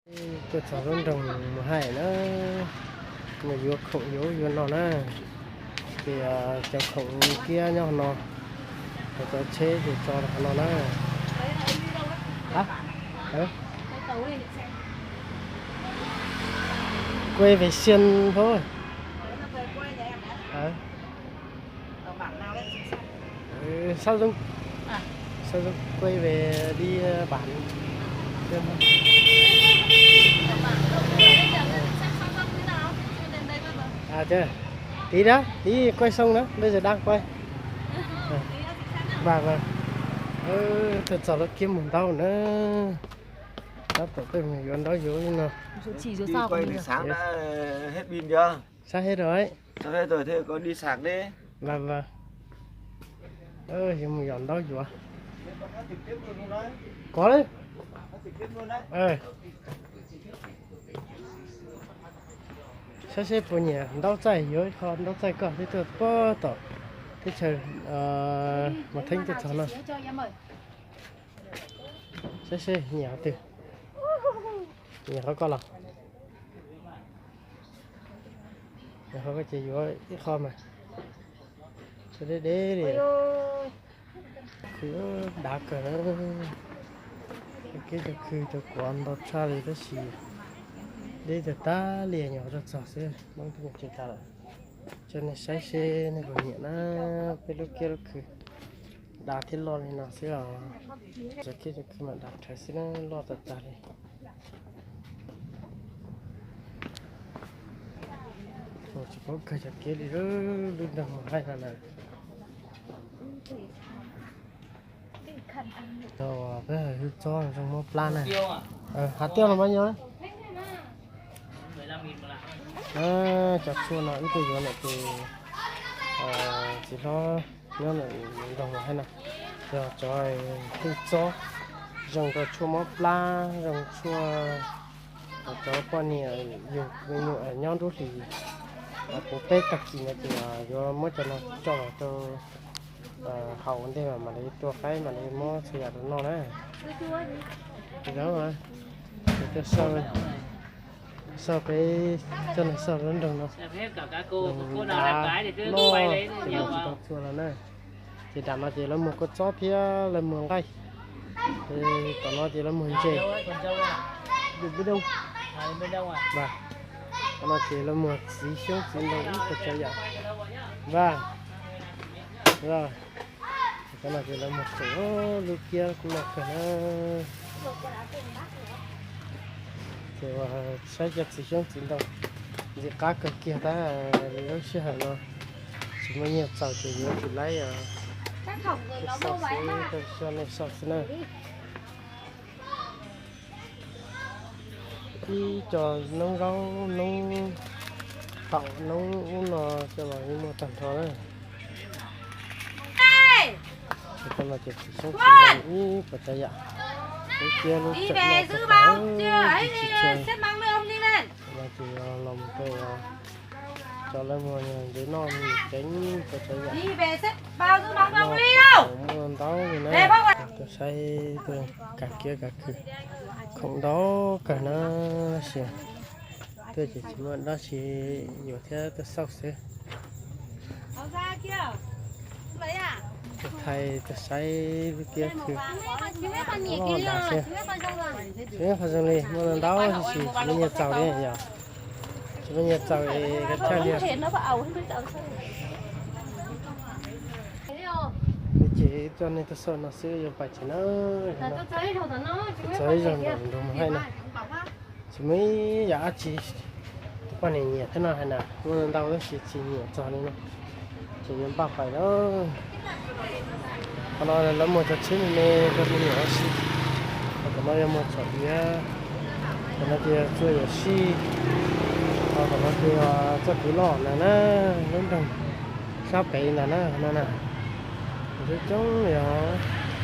Tuaj txog lub nroog Mus Haij na, mus yuav khoom yuav ub yuav no na. Ces cov khoom kiab nyob no, cov tsheb ces tso rau qhov no na. Quay về Siên thôi. Sao dưng, sao dưng quay về đi bản. À, tí đó, tí quay xong đó, bây giờ đang quay. Vâng, vâng. Tuaj txog lawv kiab mus ntaub na. Tab tom peb mus yuav ntaub yuav no. Đi quay buổi sáng đã hết pin chưa? Sắp hết rồi. Sắp hết rồi, thế con đi sạc đi. Vâng, vâng. Yuav mus yos ntaub yuav. Có đấy. Saib seb puas nyiam ntaub txaij, yuav ib qho ntaub txaij koj thiab tuaj pab tom teb chaws Mos Theeb tuaj txog no. Saib seb nyiam qhov twg, nyiam qhov koj los. Qhov koj ces yuav ib qho mas. Deb deb li. Khw dav kawg na. Kev cov khw cov kuav ntau tshaj li tab sis deb tag tag li, nyuam qhuav tuaj txog xwb, Hmoob twb mus tsev tas lawm. Coj nej saib seb nej puas nyiam na, peb lub kiab lub khw dav thiab loj li no xwb os. Cov kiab cov khw mas dav rhawv xwb na, loj tag tag li. Tsis paub kawg cov kiab li, lub nroog Mus Haij no na. Peb hwj tsob zoo mob plab na. Hais tias los mas nyob. Cov tshuaj no wb tuaj yuav ntawm tus txiv hlob nyob ntawm nroog Mus Haij na. Yog cov hwj tsob zoo rau tshuaj mob plab, zoo tshuaj cov poj niam yug me nyuam nyob nruab hlis, puv peb tag kis no ces yuav muab cov no coj los rau haus ua ntej mam li tua qaib mam li muab txhua yam rau noj na. Ces tuaj xauj peb coj nws xauj lub nroog no. Dav loj ces mus tsis tau txhua los na. Ces nram no ces lawv muag kua txob thiab lawv muag nqaij. Ces tom no ces lawv muag ntses, dum pib doo. Tom no ces lawv muag txiv xyoob txiv ntoo ib puas tsav yam. Vaj, tom no ces lawv muag khoom, lub kiab kuj loj kawg na. Ces saib cov txiv xyoob txiv ntoo ntxim qab kawg kiag tab lub sij hawm no tsis muaj nyiaj txaus ces yuav tsum laib xauj xwb, coj nej xauj xwb na. Ib co noob zaub noob taum noob ub no coj los yeej muaj tag nrho na. Tsis tau no ces txiv xyoob txiv ntoo ib puas tsav yam. Lub kiab lub tseem no txog tsis tshua no ces los mus rau cov lawv muag ntses noj ceev puas tsav yam. Muaj ntau li na. Tuaj saib tuaj kav kiab kav khw, khoom ntau kawg na, tab sis tuaj ces tsis muaj dab tsi yuav thiab tuaj xauj xwb. Tuaj thaij tuaj saib lub kiab khw, loj dav xwb. Tsis muaj qhov zoo li, muaj ntau tab sis tsis muaj nyiaj txaus li yom. Tsis muaj nyiaj txaus es kav chaj li. Ces coj nej tuaj xauj no xwb yuav pais tsev na. Txog ib zaug ntawm nroog Mus Haij no, tsis muaj ib yam dab tsi. Poj niam nyiam thiab no hais na, muaj ntau tab sis tsis nyiam txog li no, ces yuav npaj pais lawm. Qhov no lawv muag cov tsheb me me rau me nyuam ua si. Tom no yuav muag txhuam iav, tom no ces txua yuam sij, ho tom no ces txoj kev loj ntawd na, lub nroog sab pem ntawd na no na. Coob coob li os.